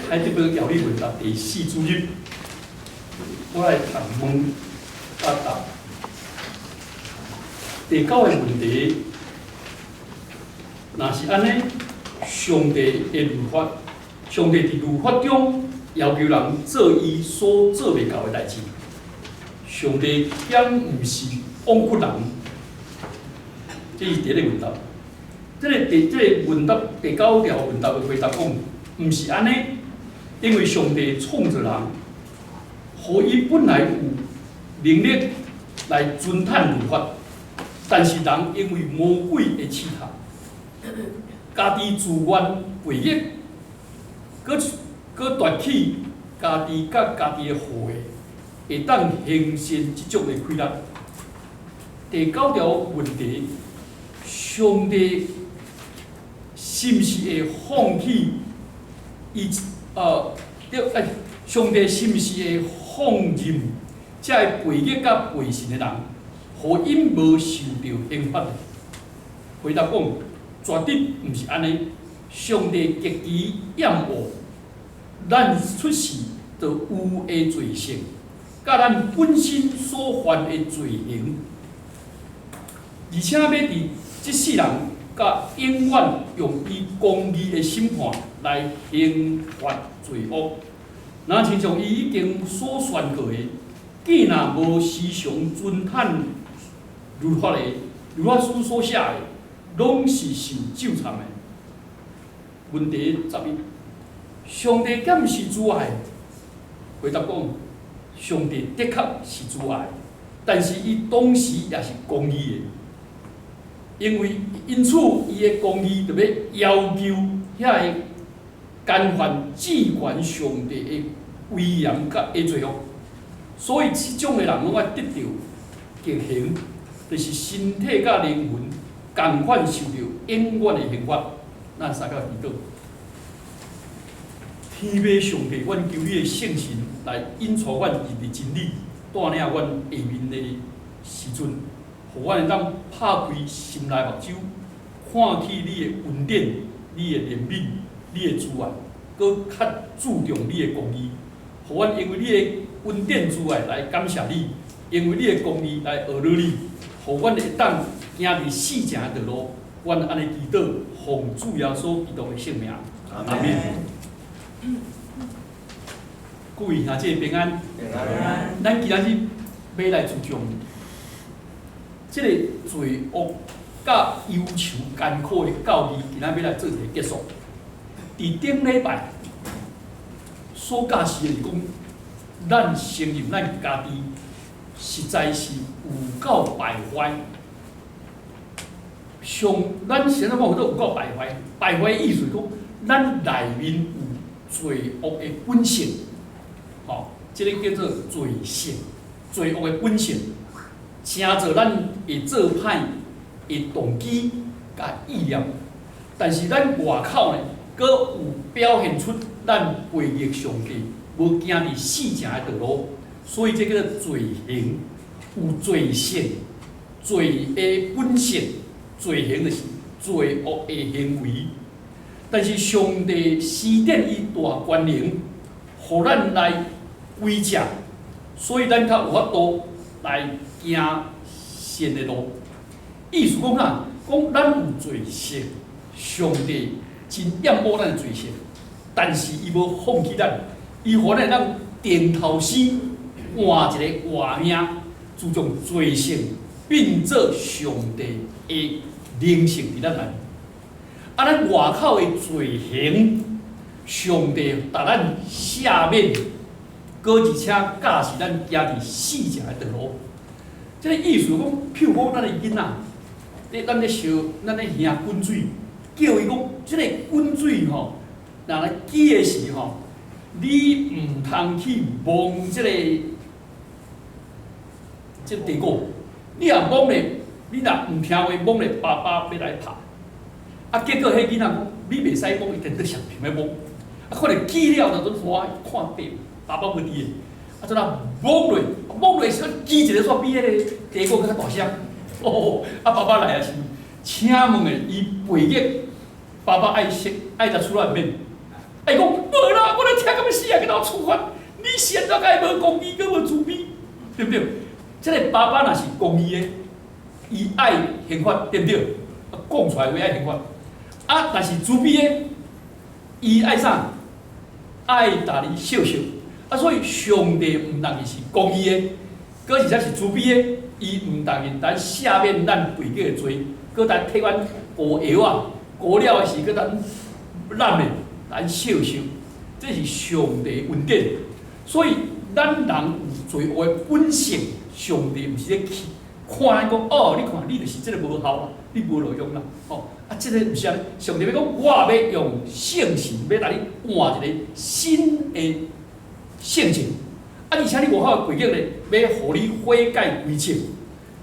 海德堡要理問答第四主日，我來談問佮答。第九个問題，若是按呢，上帝的律法，上帝佇律法中要求人做伊所做袂到的代誌，上帝敢毋是枉屈人？這是第一個問答。這个第這个問答第九條問答的回答講，毋是按呢，因為上帝創造人，予伊本來有能力來遵趁律法，但是人因為魔鬼的試探，家己自願背逆，閣閣奪去家己佮家己的後裔，會當行善這種的氣力。第九條問題，上帝是毋是會放棄伊？對，哎，上帝是毋是會放任這个背逆佮背神的人，予𪜶無受著刑罰？回答講，絕對毋是按呢。上帝極其厭惡咱出世就有的罪性，佮咱本身所犯的罪行，而且欲佇這世人佮永遠用伊公義的審判來刑罰罪惡。若親像伊已經所宣告的，囝若無時常遵趁律法的，律法書所寫的，攏是受咒詛的。問題11，上帝敢是慈愛？回答講，上帝的確是慈愛，但是伊同時也是公義的，因為因此伊的公義就欲要求遐个干犯至懸上帝的威嚴佮的罪惡，所以這種的人攏愛得著極刑，就是身體佮靈魂仝款受著永遠的刑罰。咱三個祈禱，天父上帝，阮求你的聖神來引帶阮入佇真理，帶領阮下面的時陣，予阮會當拍開心內目睭，看見你的恩典、你的憐憫、你的慈愛，閣較注重你的公義，予阮因為你的恩典慈愛來感謝你，因為你的公義來學你，予阮會當行佇四正的道路。阮按呢祈禱，奉主耶穌基督的聖名，阿們。各位兄姊平安。平安。咱今仔日欲來注重這个罪惡佮憂愁艱苦的教義，今仔欲來做一个結束。佇頂禮拜所教示的是講，咱承認咱家己實在是有夠敗壞。上，咱先怎講叫做有夠敗壞？敗壞的意思是講，咱內面有罪惡的本性，吼，這个叫做罪性，罪惡的本性，成做咱會做歹的動機佮意念，但是咱外口呢，閣有表現出咱背逆上帝，無行佇四正的道路，所以這叫做罪行，有罪性，罪的本性。罪行就是罪惡的行為，但是上帝施展伊大權能，予咱來歸正，所以咱較有法度來行善的路。意思講啥？講咱有罪性，上帝真厭惡咱的罪性，但是伊無放棄咱，伊予咱會當重頭生換一個活命，自從罪性變做上帝的靈性佇咱內。啊，咱外口的罪行，上帝逐咱赦免，閣而且教示咱行佇四正的道路。這个意思講，譬如講，咱的囡仔，咧咱咧燒，咱咧燃滾水，叫伊講，這个滾水吼，若來起的時吼，你毋通去摸這个，這个茶果，你若摸咧，你若毋聽話摸咧，爸爸欲來拍。啊，結果彼囡仔講，你袂使摸，伊顛倒上想欲摸。啊，看著起了就陣歡喜，看爸爸無佇的，啊，怎啊摸落，摸落時陣起一个煞比彼个茶果閣較大聲。哦，啊，爸爸來的時，請問的伊背逆，爸爸愛說愛佇厝內面，伊講無啦，我咧聽欲死啊！去予處罰，你是按怎會無公義，閣無慈悲，對毋對？這個爸爸若是公義的，伊愛刑罰，對毋對？講出來話愛刑罰。啊，若是慈悲的，伊愛啥？愛共你惜惜。啊，所以上帝毋但是公義的，閣而且是慈悲的，伊毋但是單赦免咱背過的罪，閣單替阮膏藥仔，膏了的時，閣當攬的，咱惜惜。這是上帝恩典。所以咱人有罪惡的本性，上帝毋是咧去看咱講，哦，你看你就是這个無效啦，你無路用啦，吼，啊，這个毋是按呢，上帝欲講，我欲用聖神，欲共你換一个新的性情，啊，而且你外口的背景咧，欲予你悔改歸正，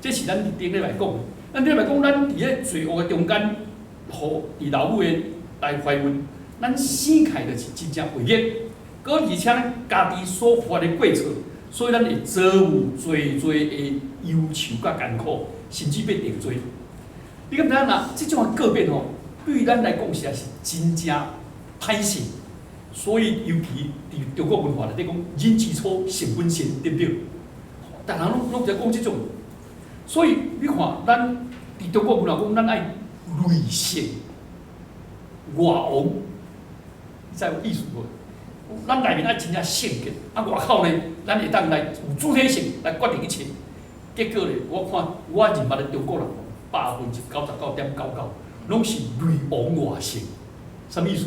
這是咱頂禮拜講的。咱頂禮拜講，咱佇咧罪惡的中間，予佇老母的來懷孕，咱生起來就是真正背逆，閣而且呢，家己所犯的過錯，所以咱會遭遇濟濟的憂愁佮艱苦，甚至欲定罪。你敢知影若這種的個別吼，對咱來講實在是真正歹勢。所以尤其佇中國文化內底講，人之初性本善，對毋對？逐人攏攏在講這種。所以你看，咱佇中國文化講，咱愛內聖外王，你知有意思無？咱內面愛真正聖潔，啊外口呢，咱會當來有主體性來決定一切。結果咧，我看我認捌的中國人，99.99%，攏是內王外聖，啥物意思？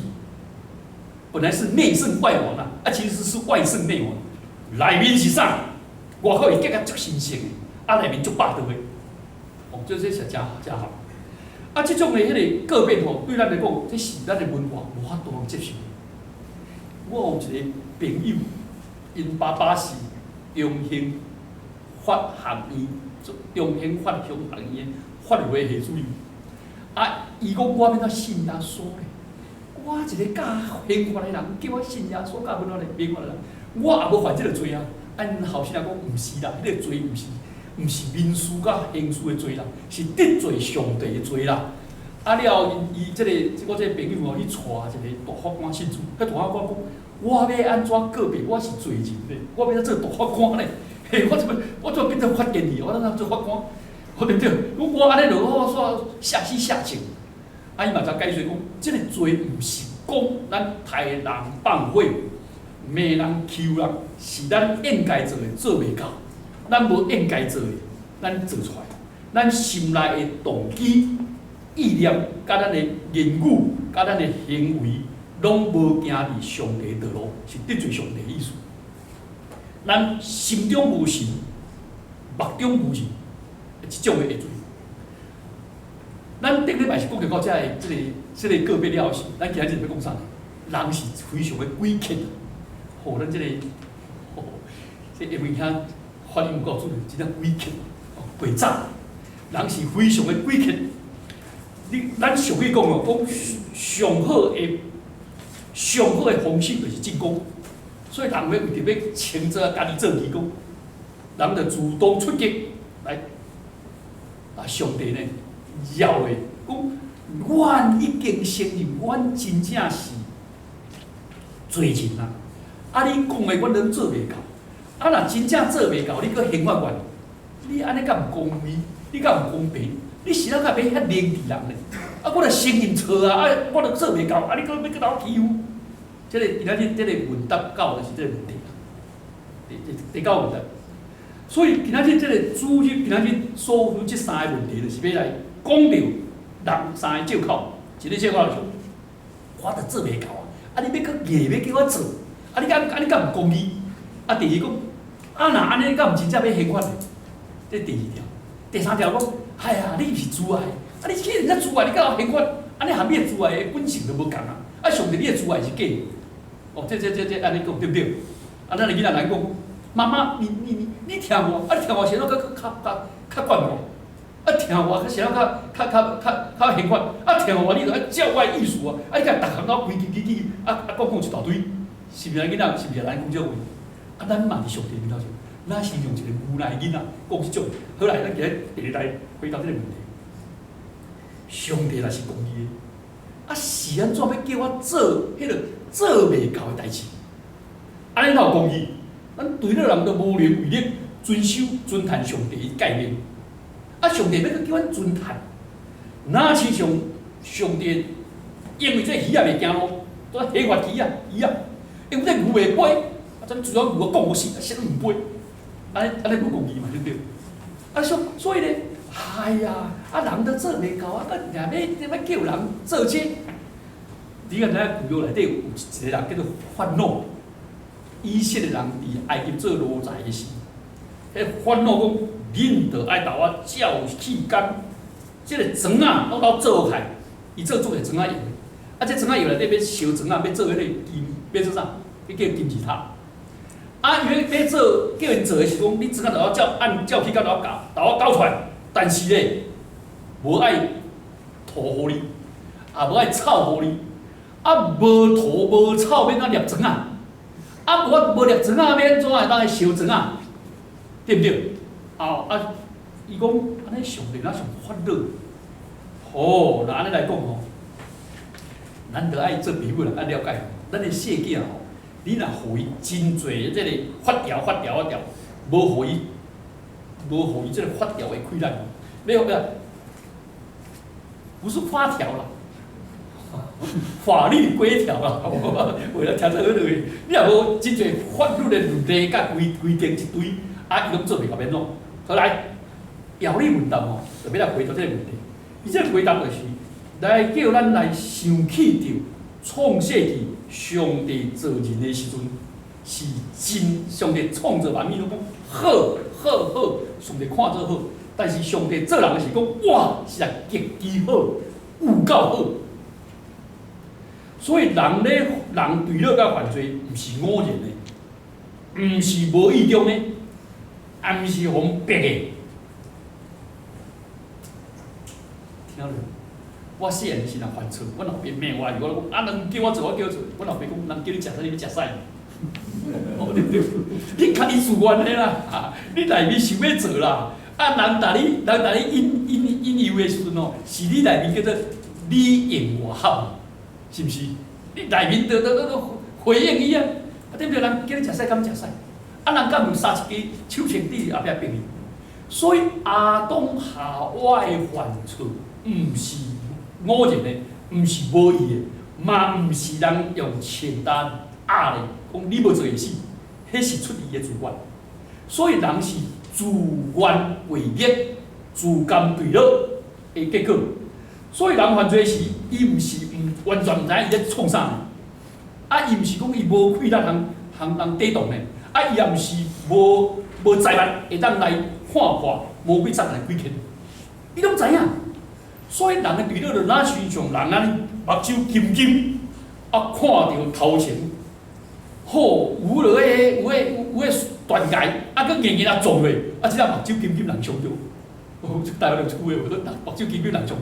本來是內聖外王啊，啊其實是外聖內王。內面是啥？外口會結甲足神聖的，啊內面足霸道的。哦，這這是誠誠好。啊，這種的彼個個別吼，對咱來講，這是咱的文化無法度接受。我有一個朋友，𪜶爸爸是中興法學院、中興法商學院的法律系主任。啊，伊講我欲按怎信耶穌咧？我一個教刑法的人，叫我信耶穌教文化的民法的人，我也無犯這个罪啊！啊，𪜶後生仔講毋是啦，彼個罪毋是毋是民事佮刑事的罪啦，是得罪上帝的罪啦。啊了後，伊這個我這個朋友吼，去帶一個大法官信主，彼大法官講：我欲按怎告白？我是罪人咧，我欲按怎做大法官咧？嘿，我怎麼我怎變做法官去？我怎做法官？對毋對？我按呢落，我煞下死下情。啊，伊嘛才解釋講，這個罪毋是講咱殺人放火、罵人、欺負人，是咱應該做的做袂到，咱無應該做的，咱做出來。咱心內的動機、意念、佮咱的言語、佮咱的行為，攏無行佇上帝道路，是得罪上帝的意思。咱心中無神，目中無人，這種的會罪。咱頂禮拜是講到遮个、這個、這個個別了時，咱今仔日欲講啥？人是非常的詭譎，吼，咱這個，吼，這英文兄發音有夠準，真正詭譎，哦，詭詐。人是非常的詭譎。你咱俗語講哦，講上好的、上好的防守就是進攻，所以人會為著欲稱做家己做義工，人就主動出擊來。啊，上帝呢，枵的講，阮已經承認，阮真正是罪人啊！啊，你講的阮攏做袂到，啊，若真正做袂到，你閣刑罰阮，你按呢敢毋公義？你敢毋公平？你是怎個欲遐冷佇人咧？啊，我著承認錯啊！啊，我著做袂到，啊，你閣欲閣共我欺負？這個今仔日這個問答到就是這個問題啦。第第第九問題。所以今仔日這個主日，今仔日所有這三個問題，就是欲來講著人三個借口。一個借口就是，我著做袂到啊！啊，你欲閣硬欲叫我做，啊，你敢按呢敢毋公義？啊，第二講，啊，若按呢，敢毋真正欲刑罰咧？這第二條。第三條講，哎呀，你毋是慈愛，啊，你既然遮慈愛，你閣共刑罰，按呢和你的慈愛的本性就無仝啊！啊，上帝你的慈愛是假的。哦，這這這這按呢講對毋對？啊，咱的囡仔來講，媽媽，你你你你疼我，啊，你疼我是按怎閣較較較管我？啊，疼我，閣是按怎較較較較較刑罰？啊，疼我，你著愛照我的意思啊！啊，你敢逐項攏規規矩矩，啊啊，講講一大堆，是毋是咱囡仔？是毋是咱講這話？啊，咱嘛佇上帝面頭前，咱是用一個無奈囡仔講這種。好來，咱今日第二來回答這個問題。上帝若是公義的，啊是按怎欲叫我做彼個做袂到的代誌？按呢哪有公義？咱對了人都無能為力遵守遵趁上帝的誡命。啊，上帝欲閣叫阮遵趁，若親像上帝因為這魚仔袂行路，都彼罰魚仔魚仔，因為這牛袂飛，啊，這主要牛講無死，啊，啥物毋飛？按呢按呢無公義嘛，對毋對？啊，所以咧，哎呀，啊人都做袂到，啊，閣定欲叫人做這個。你敢知影舊約內底有一個人叫做法老，以色列人佇埃及做奴才的時，彼法老講：恁著愛豆我照起工，這個磚仔攏鬥做起來，伊做做個磚仔窯的，啊，這磚仔窯內底欲燒磚仔，欲做彼個金，欲做啥？彼叫金字塔。啊，伊欲做，叫𪜶做的是講，你磚仔著愛照按照起工豆我交，豆我交出來，但是咧，無愛塗予你，也無愛草予你。啊，無塗無草，欲按怎捏磚仔？啊，無無捏磚仔，欲按怎會當去燒磚仔？對毋對？啊啊！伊講按呢上帝若像法老？吼，若按呢來講吼，咱著愛做父母人愛了解，咱的細囝吼，你若予伊真濟這個法條、法條、法條，無予伊，無予伊這個法條的氣力，你予不是發條啦。法律規條啦，為了聽做彼落，你若無真濟法律的律例佮規規定一堆，啊，伊攏做袂到欲按怎。好來，要理問答吼，就欲來回答這個問題。伊這個回答就是來叫咱來想起著創世紀上帝造人的時陣，是真上帝創造萬物攏講好，好，好，上帝看做好。但是上帝造人的時講哇，實在極其好，有夠好。所以人咧，人墜落佮犯罪，毋是偶然的，毋是無意中的，也毋是予人逼的。聽落，我細漢時若犯錯，阮老爸罵我，我講啊，人叫我做，我叫做。阮老爸講，人叫你食屎，你欲食屎。哦，對毋對？你家己自願的啦，你內面想欲做啦。啊，人共你，人共你引引引誘的時陣吼，是你內面叫做你應我合。是毋是？你內面都都都都回應伊啊！啊，對毋對？人叫你食屎，敢食屎？啊，人敢毋捎一支手槍佇後壁逼你？所以亞當夏娃的犯錯，毋是偶然的，毋是無意的，嘛毋是人用槍擔壓的，講你無做會死，彼是出伊的自願。所以人是自願為逆、自甘墜落的結果。所以人犯罪時，伊毋是毋完全毋知影伊咧創啥，啊，伊毋是講伊無氣力通通人抵擋呢，啊，伊也毋是無無才力會當來看破魔鬼撒旦的詭計，伊攏知影。所以人的墜落就若親像人按呢，目睭金金，啊，看著頭前，好有落彼有彼有彼斷崖，啊，閣硬硬仔撞落，啊，這下目睭金金人傷著。哦，這台灣有一句話，目睭金金人傷著。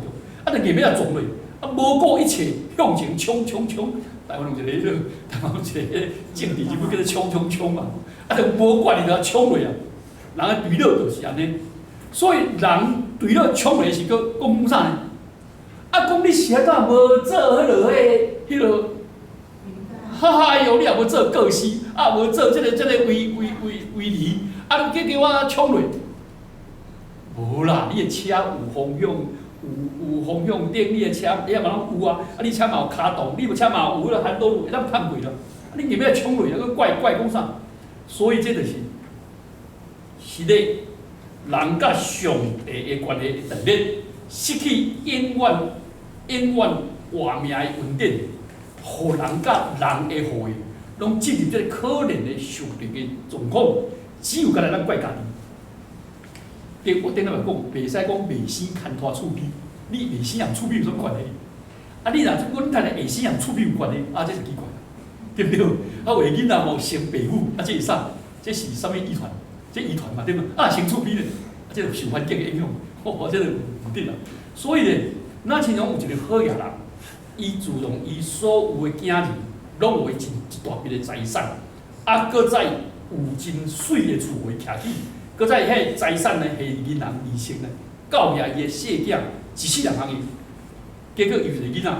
啊！就硬欲仔撞落，啊！無顧一切向前衝衝衝！台灣有一個彼個，台灣有一個政治人物叫做衝衝衝嘛，啊！就無管伊就衝落啊！人的墜落就是按呢，所以人墜落衝落是閣講啥呢？啊！講你是按怎無做彼落彼彼落，哈哈喲！你也無做過失，啊無做這個這個違違違違離，啊！你叫叫我衝落，無啦！你的車有方向。有有方向燈，你的車你也嘛攏有啊！啊，你車嘛有跤動，你車嘛有彼個很多路會當看過咯。啊，你硬欲衝落，閣怪怪講啥？所以這就是是咧人佮上帝的關係斷裂，失去永遠永遠活命的恩典，予人佮人的後裔攏進入這個可憐的受定的狀況，只有干焦咱怪家己。對，我頂下嘛講，袂使講未生牽拖厝邊，你未生和厝邊有啥物關係？啊，你若阮趁下生和厝邊有關係，啊，這就奇怪，對毋對？啊，有的囡仔無生爸母，啊，這是啥？這是啥物遺傳？這遺傳嘛，對無？啊，生厝邊咧，啊，這就受環境的影響，吼，這就毋對啦。所以咧，若親像有一個好野人，伊自從伊所有的囝兒攏有伊真一大筆的財產，啊，閣再有真媠的厝予伊徛起。閣再彼個財產呢，還銀行利息呢，夠額伊的細囝一世人通用。結果伊有一個囡仔，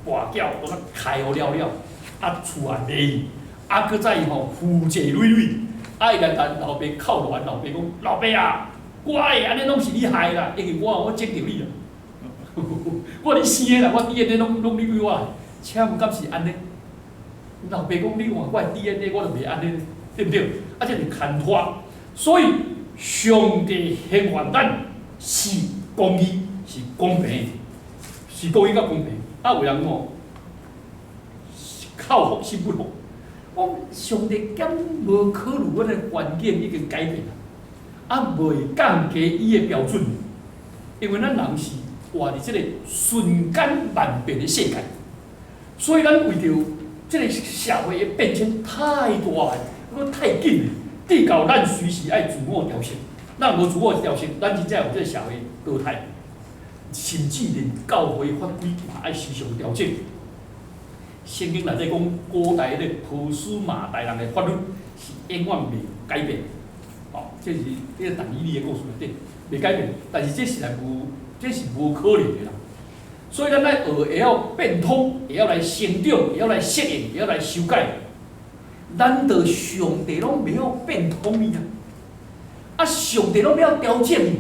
跋筊，都開予了了，啊，厝也賣去，啊，閣再吼負債累累，啊，伊來共老爸哭亂，老爸講：老爸啊，我會按呢攏是你害啦，因為我我種著你啦，我你生的啦，我 DNA 攏攏你歸我，請問敢是按呢？老爸講你換我的 DNA，我就袂按呢，對毋對？啊，這是牽拖，所以上帝刑罰咱是公義，是公平，是公義佮公平。啊，有人吼口服心不服，講上帝敢無考慮阮的環境已經改變啊，啊，袂降低伊的標準，因為咱人是活佇這個瞬間萬變的世界，所以咱為著這個社會的變遷太大了，閣太緊了，直到咱隨時愛自我調適，咱無自我調適，咱真正予這個社會淘汰，甚至連教會法規嘛愛時常調整。聖經內底講，古代彼個波斯瑪代人的法律是永遠袂改變，哦，這是這個但以理的故事內底袂改變，但是這實在無，這是無可能的啦。所以咱愛學會曉變通，會曉來成長，會曉來適應，會曉來修改。難道上帝攏袂曉變通伊啊？啊，上帝攏袂曉調整伊，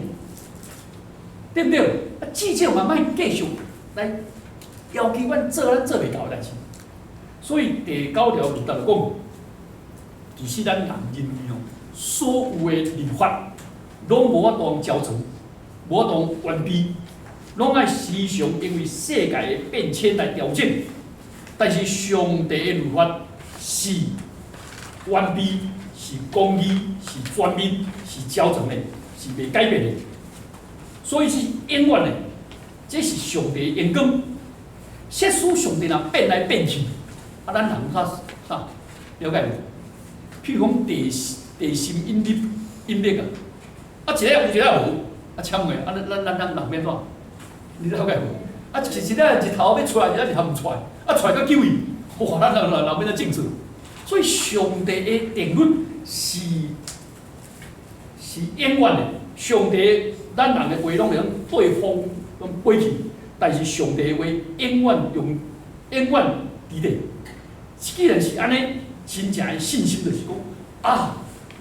對毋對？啊，至少嘛莫繼續來要求阮做咱做袂到的代誌。所以第九條就講，其實咱人認為哦，所有的律法攏無法度周全，無法度完備，攏愛時常因為世界的變遷來調整。但是上帝的律法是完備、是公義、是全面、是周全的，是袂改變的。所以是永遠的，這是上帝的眼光。設使上帝若變來變去，啊，咱人較啥了解無？譬如講地地心引力引力啊，啊一个有一个無，啊請問啊咱咱咱人人欲按怎？你了解無？啊一一个日頭欲出來，一个日頭毋出來，啊出來閣救伊，哇！咱人人人欲按怎政策？所以上帝的定律是是永遠的。上帝咱人的話攏會用對風攏飛去，但是上帝的話永遠用永遠佇咧。既然是按呢，真正的信心就是講啊，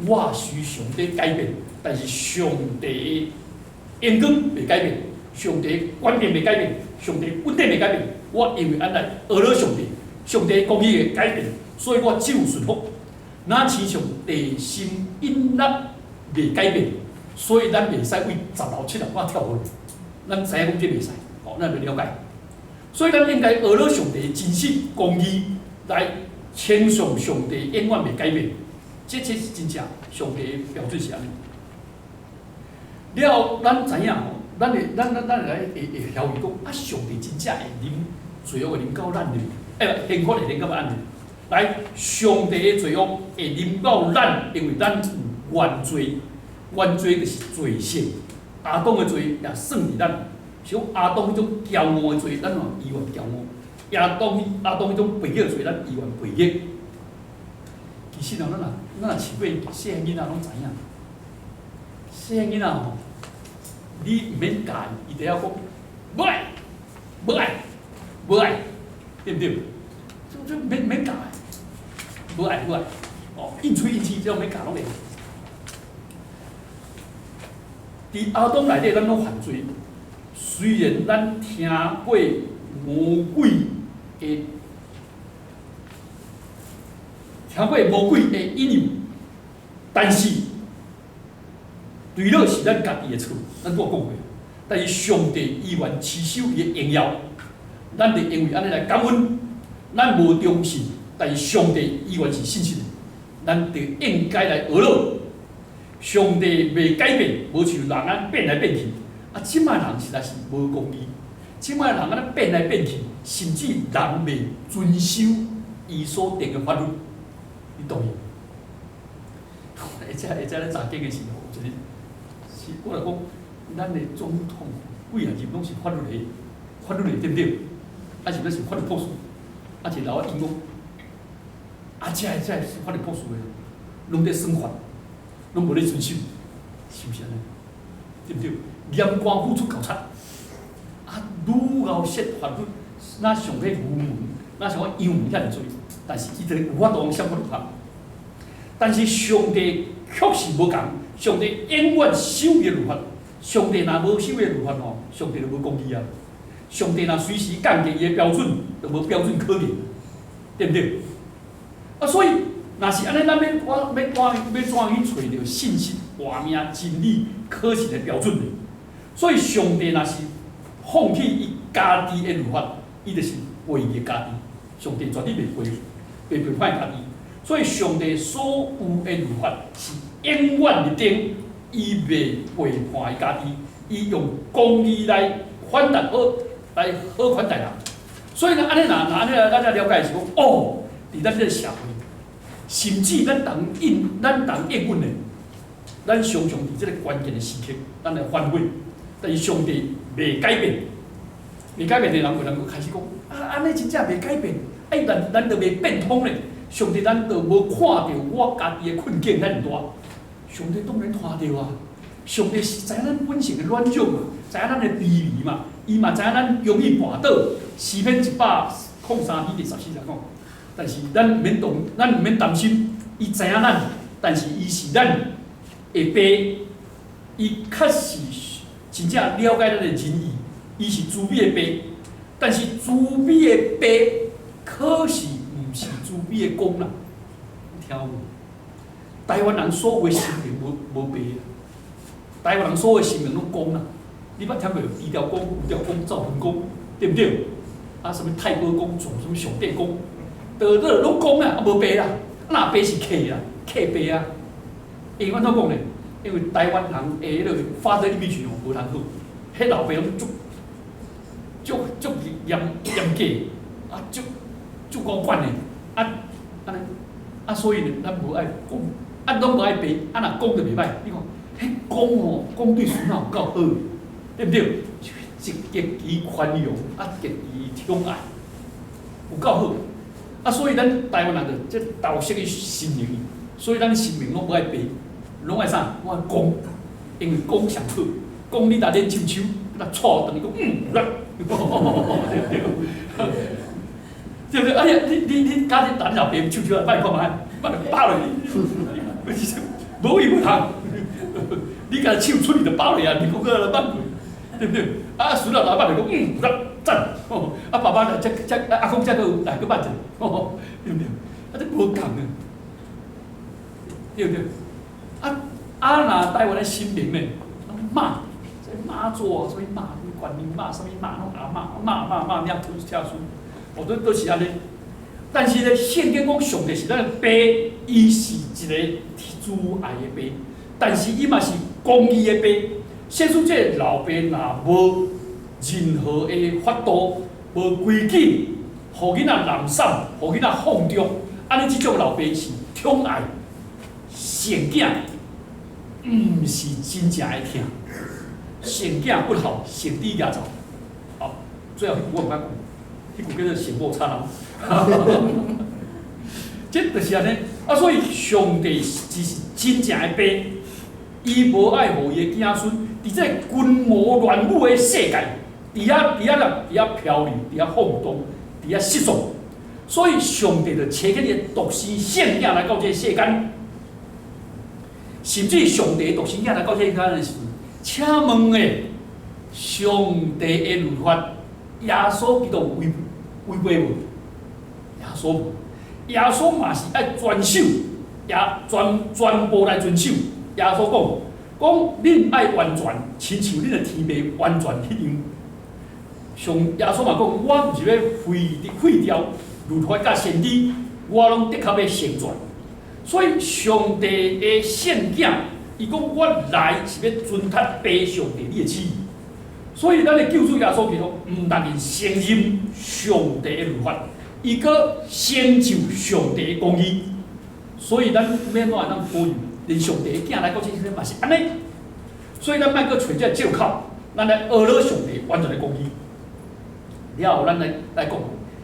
我隨上帝改變，但是上帝的眼光袂改變，上帝觀念袂改變，上帝恩典袂改變。我因為按呢學了上帝，上帝公義會改變，所以我只有順服。若親像地心引力袂改變，所以咱袂使為10樓7樓我跳落去。咱知影講這袂使，哦，咱就了解。所以咱應該學了上帝真實公義來稱頌上帝永遠袂改變。這這是真正上帝的標準是按呢。了後，咱知影吼，咱會咱咱咱會來會會曉伊講啊，上帝真正會臨罪惡會臨到咱的，欸，刑罰會臨到咱的。來，上帝的罪惡會臨到咱，因為咱有原罪，原罪就是罪性。亞當的罪也算佇咱，像亞當彼種驕傲的罪，咱嘛依願驕傲；亞當亞當彼種悖逆的罪，咱依願悖逆。其實哦，咱若咱若飼過細漢囡仔攏知影，細漢囡仔吼，你毋免教伊，伊就曉講無愛，無愛，無愛，對毋對？這這免免教的，無愛無愛，哦，應喙應舌，這攏免教攏會。佇亞當內底，咱攏犯罪。雖然咱聽過魔鬼的，聽過魔鬼的引誘，但是對了是咱家己的錯，咱拄仔講過。但是上帝依然持守伊的榮耀，咱就因為按呢來感恩，咱無忠信，但是上帝依然是信實的，咱就應該來學了。上帝袂改變，無像人按變來變去。啊，這擺人實在是無公義，這擺人按呢變來變去，甚至人袂遵守伊所定的法律，你同意？而且而且咧查經的時候，有一個是我來講，咱的總統幾若任攏是法律的，法律的對毋對？啊是欲是法律博士？啊一個老仔講，啊這个這个是法律博士的，攏佇耍法，攏無咧遵守，是毋是按呢？對毋對？驗官府出猴賊，啊，愈𠢕說法律，若像彼牛門，若像講羊遐爾濟，但是伊就有法度降服律法。但是上帝確實無仝，上帝永遠守伊的律法。上帝若無守伊的律法吼，上帝就無公義啊！上帝若隨時降低伊的標準，就無標準可言，對毋對？啊，所以若是按呢，咱欲我欲怎欲怎去揣著信實、活命、真理、可信的標準呢？所以上帝若是放棄伊家己的律法，伊就是背伊家己。上帝絕對袂背，袂背叛家己。所以上帝所有的律法是永遠佇頂，伊袂背叛伊家己，伊用公義來款待好，來好款待人。所以呢，按呢若若按呢，咱才了解是講，哦，佇咱這个社會，甚至咱同應咱同應允的，咱常常佇這个關鍵的時刻，咱來反悔。但是上帝袂改變，袂改變的人，有人閣開始講，啊，按呢真正袂改變，哎，咱咱都袂變通咧。上帝，咱都無看著我家己的困境遐爾大。上帝當然看著啊！上帝是知影咱本性的軟弱嘛，知影咱的卑微嘛，伊嘛知影咱容易跋倒。詩篇103篇第14節講，但是咱毋免動，咱毋免擔心，伊知影咱，但是伊是咱的爸，伊確實真正了解咱的仁義，伊是慈悲的爸，但是慈悲的爸可是毋是慈悲的公啦，你聽有無？台灣人所有的神明無無爸，台灣人所有的神明攏公啦。你捌聽過無？豬條公、牛條公、灶君公，對毋對？啊，啥物太保公、上啥物上帝公，都都攏公啊，啊無爸啦。啊，若爸是客啦，客爸啊。因為按怎講咧？因為台灣人的彼個 father image 哦，無通好，彼老爸攏足足足嚴嚴格，啊足足古管的，啊按呢，啊所以呢，咱無愛講，啊攏無愛爸，啊若講就袂歹。你看，彼公吼，公對孫仔有夠好，對毋對？極其寬容，啊極其寵愛，有夠好。啊，所以咱台灣人就這投射去神明，所以咱神明攏無愛爸，攏愛啥？攏愛公，因為公上好。公你若練手手，若錯轉去講嗯有力，對毋對？對毋對？啊你你你你，假你等老爸手手來擺看覓，擺就打落去，無伊無通。你共手出去就包落啊，你講閣來挽過，對毋對？啊，孫仔老爸就講嗯有力，讚。啊爸爸來這這阿公這閣有來閣挽一下，對毋對？啊這無仝的，對毋對？啊啊若台灣的神明呢，媽，這媽祖啊，啥物媽，啥物觀音媽，啥物媽，攏阿嬤，媽媽媽，領吐聽書，哦，都都是按呢。但是呢，聖經講上帝是咱的爸，伊是一个慈愛的爸，但是伊嘛是公義的爸。設使這个老爸若無任何的法度，無規矩，予囡仔濫散，予囡仔放縱，按呢這種老爸是寵愛聖囝，毋是真正的疼。聖囝不孝，聖豬夯灶。好，最後彼句我毋敢講，彼句叫做聖母插人。這就是按呢。啊，所以上帝只是真正的爸，伊無愛予伊的子孫佇這個群魔亂舞的世界，佇遐佇遐啦，佇遐飄流，佇遐放蕩，佇遐失喪。所以上帝就差遣伊的獨生聖囝來到這個世間。甚至上帝獨生囝來到世間的時陣，請問咧，上帝的律法，耶穌基督違違背無？耶穌無，耶穌嘛是愛遵守，也全全部來遵守。耶穌講，講恁愛完全，親像恁的天父完全彼樣。上耶穌嘛講，我毋是欲廢廢掉律法佮先知，我攏的確欲成全。所以上帝的聖囝，伊講我來是欲遵達父上帝你的旨意。所以咱的救主耶穌基督毋但是承認上帝的律法，伊閣成就上帝的公義。所以咱欲按怎會當保佑？連上帝的囝來到這世嘛是按呢。所以咱莫閣揣這個借口，咱來學了上帝完全的公義。了後，咱來來講，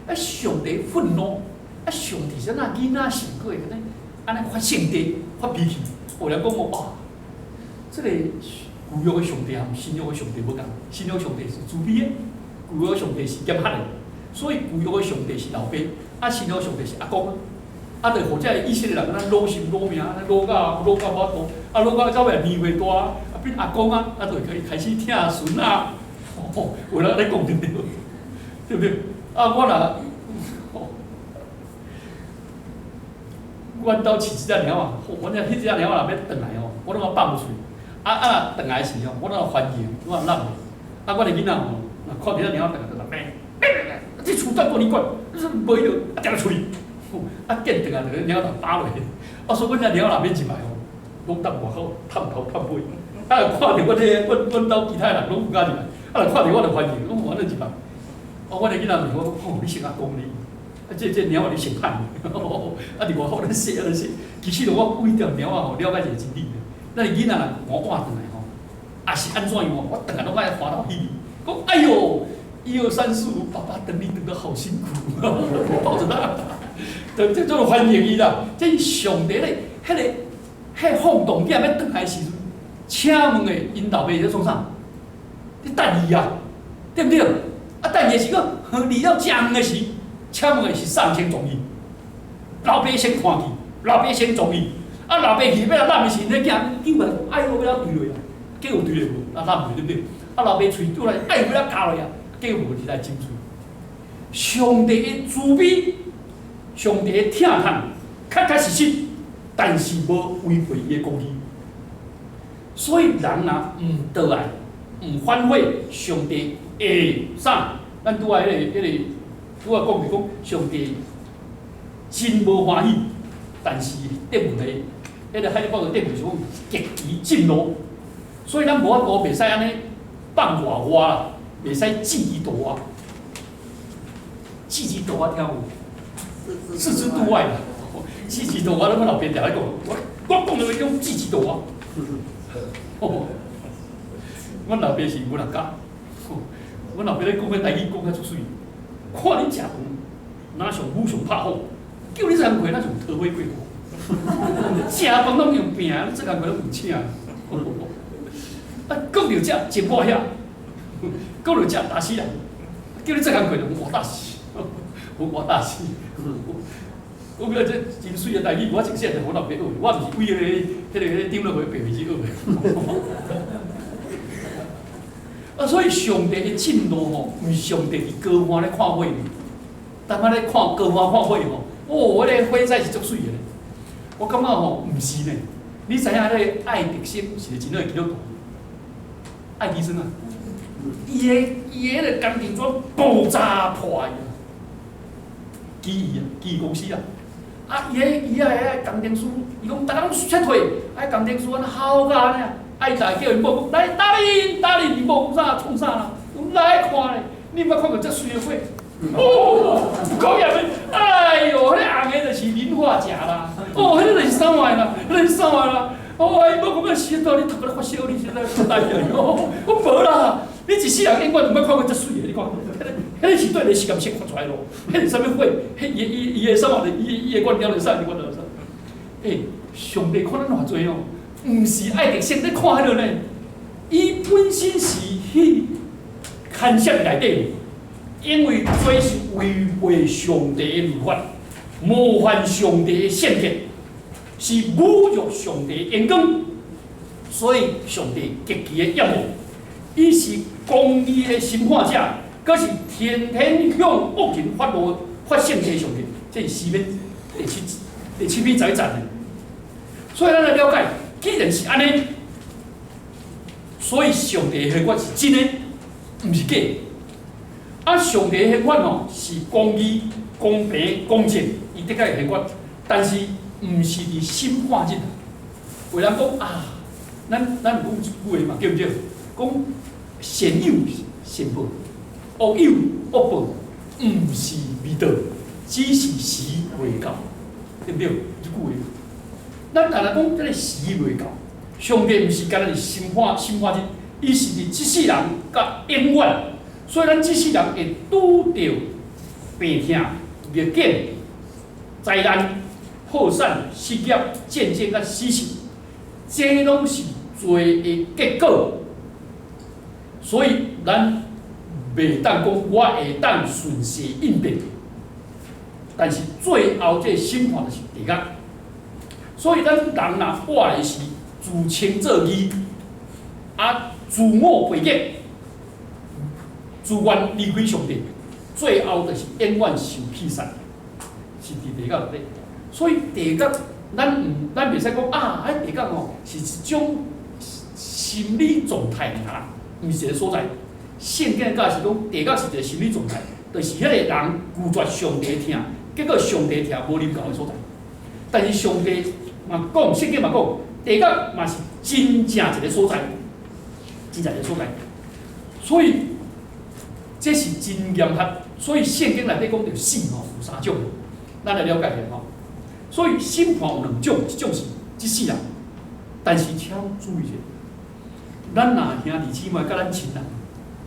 啊，上帝憤怒，啊，上帝是按怎囡仔是閣會按呢按呢發性地發脾氣？有人講哦，啊，這个舊約的上帝和新約的上帝無仝，新約上帝是慈悲的，舊約上帝是嚴厲的。所以舊約的上帝是老爸，啊新約的上帝是阿公。啊，就予這个以色列人按呢老心老命，按呢老到老到無法度，啊老到到尾年歲大，啊變阿公啊，啊就會開始疼孫啊，吼，有人按呢講對毋對？對毋對？啊，我若，吼，阮兜飼一隻貓仔，吼，阮這彼隻貓仔若欲轉來吼，我攏愛放喙。啊啊，轉來時吼，我攏愛歡迎，我愛攬。啊，阮的囡仔吼，若看著隻貓仔轉來，就來咩咩咩，這厝當過你管，你說無伊就啊定出去。啊，見轉來就貓仔打落去。啊，所以阮隻貓仔若欲入來吼，攏踮外口探頭探尾。啊，若看著阮彼個，阮阮兜其他人攏毋敢入來。啊，若看著我就歡迎，攏予阮入來。啊，阮的囡仔問我講：吼，你先阿公哩？啊，這這貓仔你先歹。啊，佇外口咧說啊咧說，其實我為著貓仔吼了解一個真理。咱的囡仔若我換轉來吼，也是按怎樣吼，我轉來攏愛歡樂喜哩。講哎喲，一二三四五，爸爸等你等得好辛苦，抱著他，對，這種歡迎伊啦。這是上帝咧，彼个，彼個放蕩囝欲轉來時陣，請問的𪜶老爸咧創啥？咧等伊啊，對毋對？啊，等伊是講離了誠遠的時，請問的是啥人先撞伊？老爸先看去，老爸先撞伊。啊，老爸去欲來攬的時，彼囝救來，哎喲，欲來墜落啊，結果墜落無？啊，攬袂對毋對？啊，老爸喙拄來，哎，欲來咬落啊，結果無是來真喙。上帝的慈悲，上帝的疼痛，確確實實，但是無違背伊的公義。所以人若毋倒來，毋反悔，上帝會啥？咱拄仔彼個、彼個拄仔講是講，上帝真無歡喜，但是德文的，彼個海德堡的德文是講極其震怒，所以咱無法度袂使按呢放外外啦，袂使置之度外，置之度外聽有？置之度外啦，置之度外，阮老爸定咧講，我我講的話叫置之度外。阮老爸是文學家，阮老爸咧講彼台語講較出媠，看你食飯，若像武松拍虎，叫你做工課，若像桃花過河。食飯攏用拼，你做工課攏用請。啊，講著這真破遐，講著這打死人，叫你做工課就活大死，活大死。我感覺這真媠的台語，我從細就予老爸學的，我毋是為彼個、彼個、彼個長老會白面子學的。啊，所以上帝的震怒吼，毋是上帝佇高山咧看火呢。逐擺咧看高山看火吼，哦，彼個火災是足媠的咧。我感覺吼，毋是呢。你知影彼個愛迪生是個真好的基督徒？愛迪生啊，伊的彼個工程怎爆炸破去啊？機器啊，機器公司啊，啊，伊彼伊仔個工程師，伊講逐工撤退，啊，工程師按呢吼甲按呢啊，啊，伊就叫𪜶某講來達林達林，𪜶某講啥創啥啦？講來看咧，你毋捌看過遮媠的火？哦，有夠艷的，哎喲，彼個紅的就是磷化鉀啦，哦，彼個就是啥物啦，彼個是啥物啦？哦，伊某講啊，時陣你頭殼咧發燒，你現在出代志哦，我無啦，你一世人永遠毋捌看過遮媠的，你看，彼個是對咧實驗室發出來咯，彼個是啥物火？彼伊伊伊的啥物？伊伊的原料是啥？伊原料是啥？欸，上帝看咱偌濟哦，毋是愛迪生咧看彼落呢，伊本身是去牽涉內底，因為罪是違背上帝的律法，冒犯上帝的聖潔，是侮辱上帝的榮光，所以上帝極其的厭惡。伊是公義的審判者，閣是天天向惡人發怒、發聖氣的上帝。這是詩篇第七第七篇十一節的。所以咱來了解，既然是按呢，所以上帝的刑罰是真的，毋是假的。啊，上帝的刑罰吼是公義、公平、公正，伊的確會刑罰，但是毋是佇審判日。有人講啊，咱咱有講一句話嘛，對毋對？講善有善報，惡有惡報，毋是未到，只是時未到，對毋對？這句話。咱但若講這个時未到，上帝毋是干焦佇審判審判日，伊是佇這世人佮永遠，所以咱這世人會拄著病痛、逆境、災難、破產、失業、戰爭佮死刑，這攏是罪的結果。所以咱袂當講我會當順勢應變，但是最後這個審判就是地獄。所以咱人若活的是自稱做義，啊，自我背逆，自願離開上帝，最後就是永遠受棄殺，是佇地獄內底。所以地獄，咱袂使講啊，彼地獄吼是一種心理狀態爾啦，毋是一個所在。聖經教是講，地獄是一個心理狀態，就是彼個人拒絕上帝疼，結果上帝疼無臨到的所在。但是上帝嘛講，聖經嘛講，地獄嘛是真正一個所在，真正一個所在。所以這是真嚴格。所以聖經內底講著死吼有三種，咱來了解一下吼。所以審判有兩種，一種是這世人，但是請注意者，咱若兄弟姊妹佮咱親人，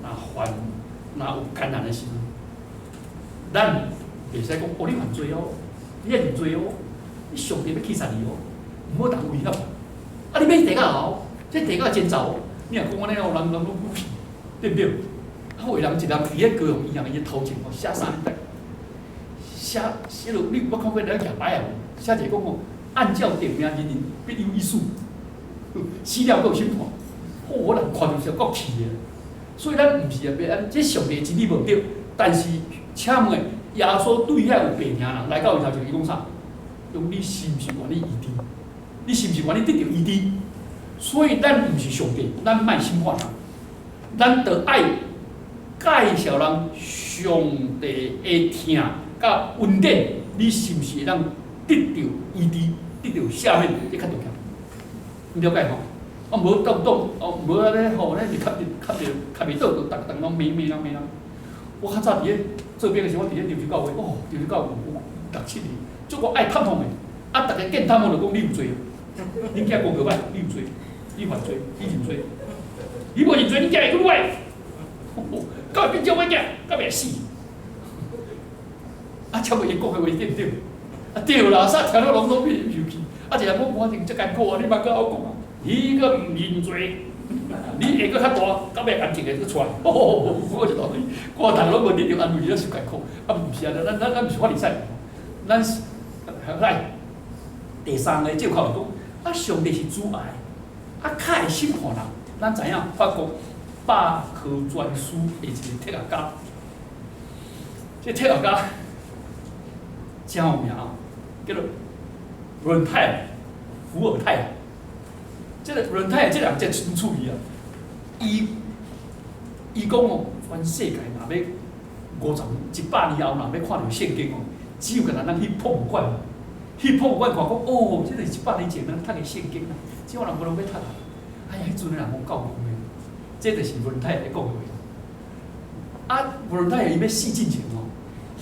若犯若有艱難的時陣，咱袂使講哦，你犯罪哦，你愛認罪哦，你上帝欲棄殺你哦，毋好當威脅。啊，你欲去地獄哦，這地獄真糟哦。你若講按呢哦，人人攏武器，對毋對？啊，有人一人佇咧高雄醫院伊頭前哦寫啥物？寫寫落，你有捌看過咧舉牌啊無？寫一個講哦，按照定命，人人必有一死，死了閣有審判。好，我人看著是夠氣的。所以咱毋是啊，欲按，這上帝真理無對。但是，請問耶穌對遐有病疼人來到伊頭前，伊講啥？講你是毋是願意醫治？你是毋是願意得著醫治？所以咱毋是上帝，咱莫審判人，咱著愛介紹人上帝的疼佮恩典，你是毋是會當得著醫治，得著赦免，這較重要。你了解吼？啊，無當當哦，無按呢吼，咱是較袂較袂較袂倒，就逐逐攏罵罵人罵人。我較早佇咧做兵的時，我佇咧潮州教會，哦，潮州教會有六七个，足夠愛探訪的，啊，逐个見探訪就講你有罪，恁囝過過歹，你有罪，你犯罪，你認罪，你無認罪，恁囝會閣來，到變做歹囝，到尾死。啊，請問伊講的話對毋對？啊對啦，啥聽了攏總變受氣。啊，一個講我真足艱苦啊，你莫閣漚講啊，你閣毋認罪，你會閣較大，到尾安靜的閣出來。哦，我就當我逐个攏無得著安慰，了受艱苦。啊，毋是啊，咱咱咱毋是法利賽人，咱是來第三个借口是講，啊，上帝是慈愛，啊，較會審判人。咱知影法國百科全書的一個哲學家，這哲學家真有名啊，叫做伏爾泰，伏爾泰。這個伏爾泰這人真真趣味啊！伊伊講哦，全世界若欲50、100年後若欲看著聖經哦，只有干焦咱去博物館，去博物館看講哦，這個是100年前咱讀的聖經啊，這馬人無人欲讀啊！哎呀，彼陣的人無夠用的，這就是伏爾泰咧講的話。啊，伏爾泰伊欲死進前哦，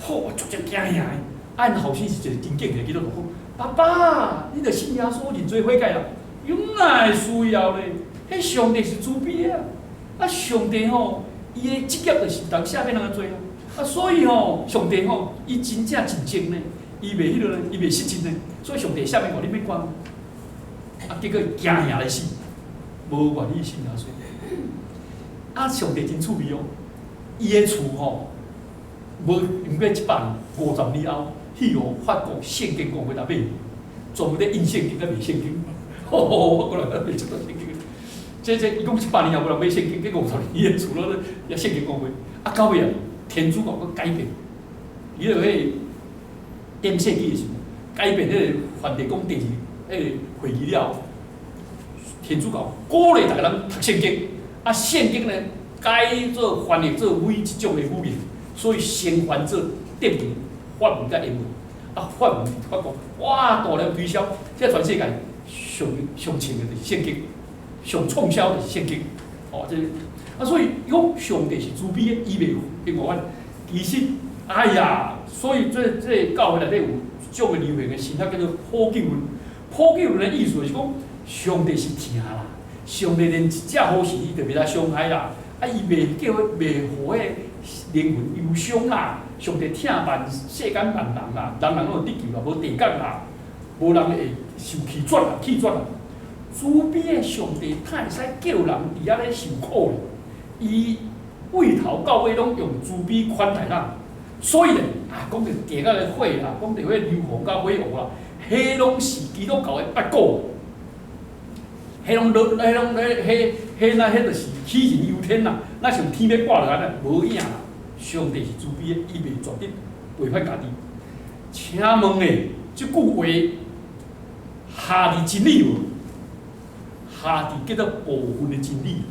吼，足足驚嚇的。啊，𪜶後生是一個真敬的基督徒，講爸爸，你著信耶穌認罪悔改啦，伊講哪會需要咧？彼上帝是慈悲的啊！啊，上帝吼，伊的職業就是人赦免人的罪啊！啊，所以吼，上帝吼，伊真正真正呢，伊袂彼落呢，伊袂失真呢，所以上帝赦免我，你免管。啊，結果驚嚇來死，無願意信耶穌。啊，上帝真趣味哦，伊的厝吼，無毋過100年，50年後，去予法國聖經公會來買，專門咧印聖經佮賣聖經。吼吼，法國人買這個聖經。這這伊講100年後無人買聖經，結果50年伊的厝攏咧聖經公會。啊，到尾啊，天主教閣改變，伊個彼個點世紀的時陣，改變彼個梵蒂岡第二彼個會議了後，天主教鼓勵逐个人讀聖經，啊，聖經呢改做翻譯做每一種的語言，所以先翻做德文、法文佮英文，啊，法文法國哇大量推銷，這全世界上上穿的就是聖經，上暢銷就是聖經，哦，這啊，所以伊講上帝是慈悲的，伊袂變我阮。其實，哎呀，所以這這個教會內底有一種的流行的神學叫做普救論。普救論的意思就是講，上帝是疼啦，上帝連一隻好事伊就袂來傷害啦，啊，伊袂叫袂予彼個靈魂憂傷啦。上帝疼萬世間萬人啦，人人攏有得救啦，無地獄啦，無人會受棄絕啦，棄絕啦。慈悲的上帝，他會使叫人佇遐咧受苦咧？伊對頭到尾攏用慈悲款待咱。所以咧，啊，講著地獄的火啦，講著彼硫磺佮火湖啦，彼攏是基督教的八股。彼攏落，彼攏彼彼彼那彼就是杞人憂天啦，若像天欲掛落來呢，無影啦。上帝是慈悲的，伊袂絕對背叛家己。請問咧，這句話下佇真理無？下佇叫做部分的真理。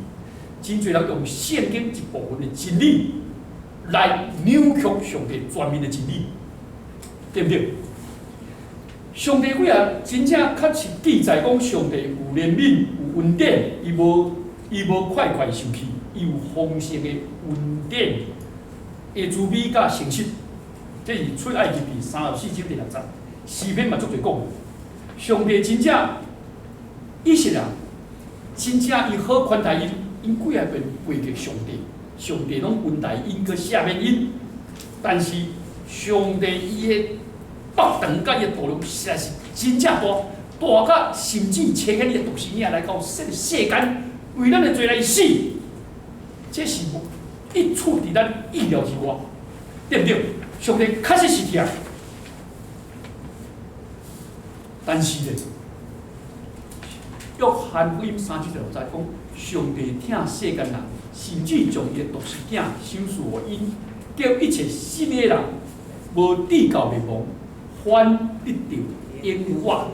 真濟人用聖經一部分的真理來扭曲上帝全面的真理，對毋對？上帝幾啊真正確實記載講，上帝有憐憫、有恩典，伊無快快生氣，伊有豐盛的恩典，的慈悲佮誠實。這是出埃及記34章第6節，詩篇嘛足濟講。上帝真正以色列人，真正伊好寬待𪜶，𪜶幾仔遍背逆上帝，上帝攏恩待𪜶，閣赦免𪜶。但是上帝伊的腹長佮伊的度量實在是真正大，大甲甚至差遣伊的獨生囝來到這個世間，為咱的罪來死，這是一出佇咱意料之外，對毋對？上帝確實是疼，但是咧，約翰福音3章16節講，上帝疼世間人，甚至將伊的獨生囝賞賜予𪜶，叫一切信的人無至到滅亡，反得著永活，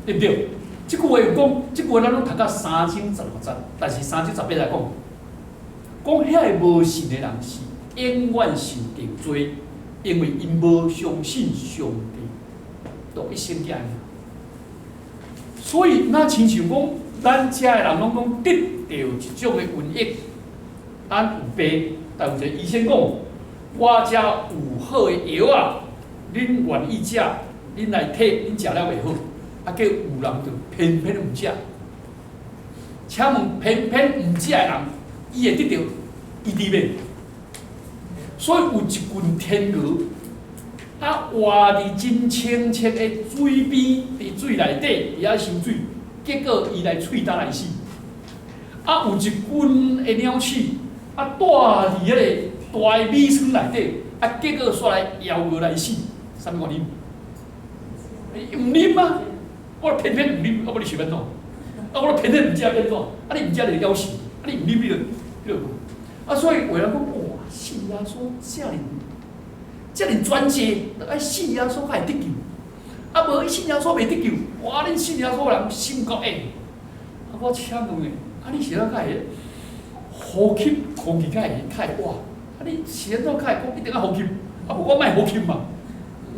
對毋對？這句話有講，這句話咱攏讀到3章16節，但是3章18來講，講遐个無信的人是永遠受定罪，因為𪜶無相信上帝獨一生囝。所以，若親像講，咱遮的人攏講得著一種的瘟疫，咱有病，但有一個醫生講，我遮有好的藥仔，恁願意食，恁來摕，恁食了會好。啊，結果有人就偏偏毋食。請問偏偏毋食的人，伊會得著醫治袂？所以有一群天鵝，啊，活佇真清澈的水邊，佇水內底佇遐游水，結果伊來喙焦來死。啊，有一群的鳥鼠，啊，蹛佇彼个大的米倉內底，啊，結果煞來枵餓來死。啥物原因？毋啉啊！我偏偏毋啉，啊，無你想欲按怎？啊，我偏偏毋食欲按怎？啊，你毋食就枵死，啊，你毋啉你就啊，所以有人講，哇，信耶穌遮爾遮爾專制，著愛信耶穌才會得救。啊，無信耶穌袂得救，哇！恁信耶穌人心夠硬。啊，我請問咧，啊，你是按怎較會呼吸空氣較會較會活？啊，你是按怎較會講一定愛呼吸？啊，無我莫呼吸嘛，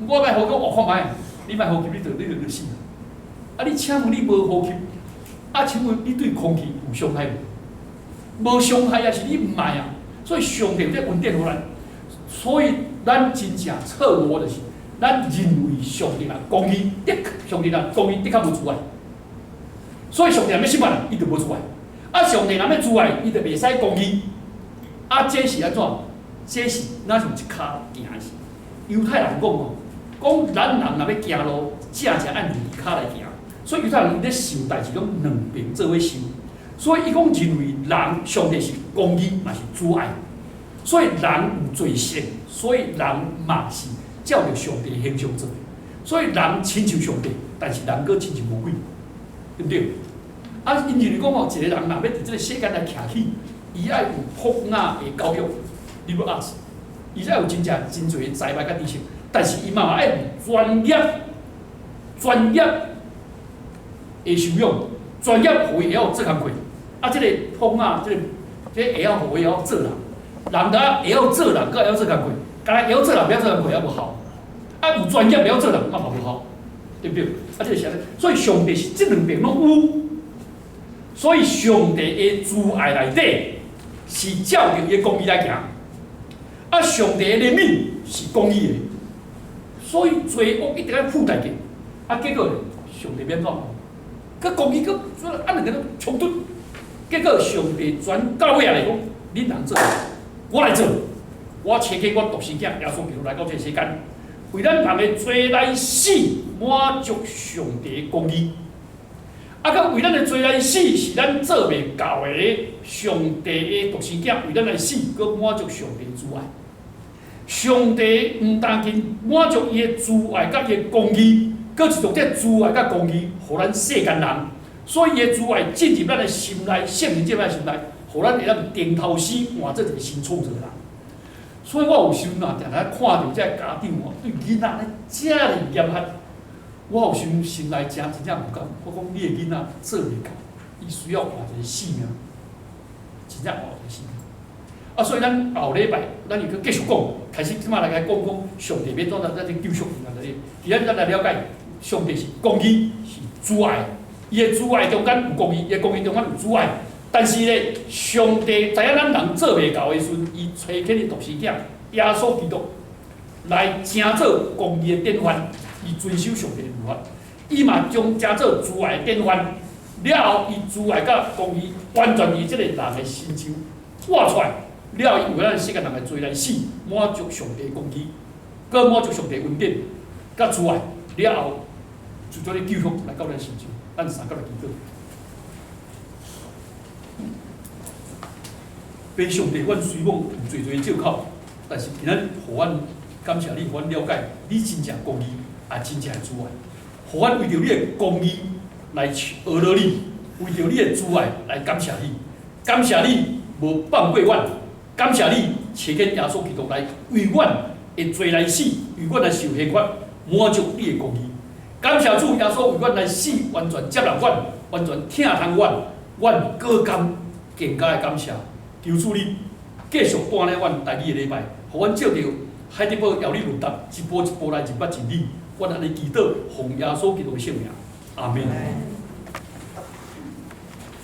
我莫呼吸，我活看覓。你莫呼吸，你就死。啊，你請問你無呼吸，啊，請問你對空氣有傷害無？無傷害啊，是你毋愛啊。所以上帝有這恩典予咱，所以咱真正錯誤就是，咱認為上帝若公義的，上帝若公義的確無慈愛，所以上帝若欲審判人，伊就無慈愛。啊，上帝若欲慈愛，伊就袂使公義。啊，這是按怎？這是若像一跤行的是。猶太人講哦，講咱人若欲行路，正正按二跤來行。所以猶太人咧想代誌，攏兩邊做伙想。所以伊講認為人上帝是公義，嘛是慈愛。所以人有罪性，所以人嘛是照著上帝形象做的。所以人親像上帝，但是人閣親像魔鬼，對毋對？啊，𪜶認為講吼，一個人若欲佇這個世間來徛起，伊愛有博雅的教育，liberal arts，伊才有真正真濟的才華佮知識。但是伊嘛愛有專業，專業的修養，專業予伊會曉做工課。啊，這個博雅，這個會曉予伊會曉做人，人著愛會曉做人，閣會曉做工課。干焦會曉做人，袂曉做工課也無效。啊，有專業袂曉做人，嘛無效，對毋對？啊，這個是按呢，所以上帝是這兩邊攏有。所以上帝的慈愛內底是照著伊的公義來行，啊，上帝的憐憫是公義的，所以罪惡一定愛付代價。啊，結果咧，上帝欲按怎？閣公義閣啊兩个攏衝突，結果上帝轉到尾來講，恁人做，我來做，我差遣我獨生囝耶穌基督來到這個世間，為咱人的罪來死，滿足上帝的公義。啊，閣為咱的罪來死，是咱做袂到的。上帝的獨生囝為咱來死，閣滿足上帝慈愛。上帝毋單僅滿足伊的慈愛佮伊的公義，閣是用這慈愛佮公義，予咱世間人。所以伊的慈愛進入咱的心內，聖靈進入咱心內，予咱會當重頭生，換做一個新創造人。所以我有時陣啊，定定看著這个家長哦，對囡仔咧遮爾嚴厲，我有時陣心內真真正毋甘。我講你的囡仔做袂到，伊需要換一個性命，真正換一個性命。啊，所以咱後禮拜咱又閣繼續講，開始這馬來講講上帝欲怎來咱救贖咱來。今仔日咱來了解，上帝是公義，是慈愛。伊的慈愛中間有公義，伊的公義中間有慈愛。但是咧，上帝知影咱人做袂到的時陣，伊差遣伊獨生囝耶穌基督來成做公義的典範，伊遵守上帝的律法，伊嘛將成做慈愛的典範。了後，伊慈愛佮公義完全佇這個人的身上活出來。了後，伊為咱世間人的罪來死，滿足上帝公義，閣滿足上帝恩典，佮慈愛。了後，就將這救贖來到咱身上，咱三個來祈禱。父上帝，阮雖罔有濟濟藉口，但是今仔予阮感謝你，予阮了解你真正公義，也真正慈愛，予阮為著你的公義來學落你，為著你的慈愛來感謝你，感謝你無放過阮，感謝你差遣耶穌基督來為阮的罪來死，為阮來受刑罰，滿足你的公義。感謝主耶穌為阮來死，完全接納阮，完全疼痛阮，阮閣甘更加的感謝。求主你繼續帶領阮台語的禮拜，予阮藉著海德堡要理問答，一步一步來認捌真理。阮按呢祈禱，奉耶穌基督的聖名，阿門。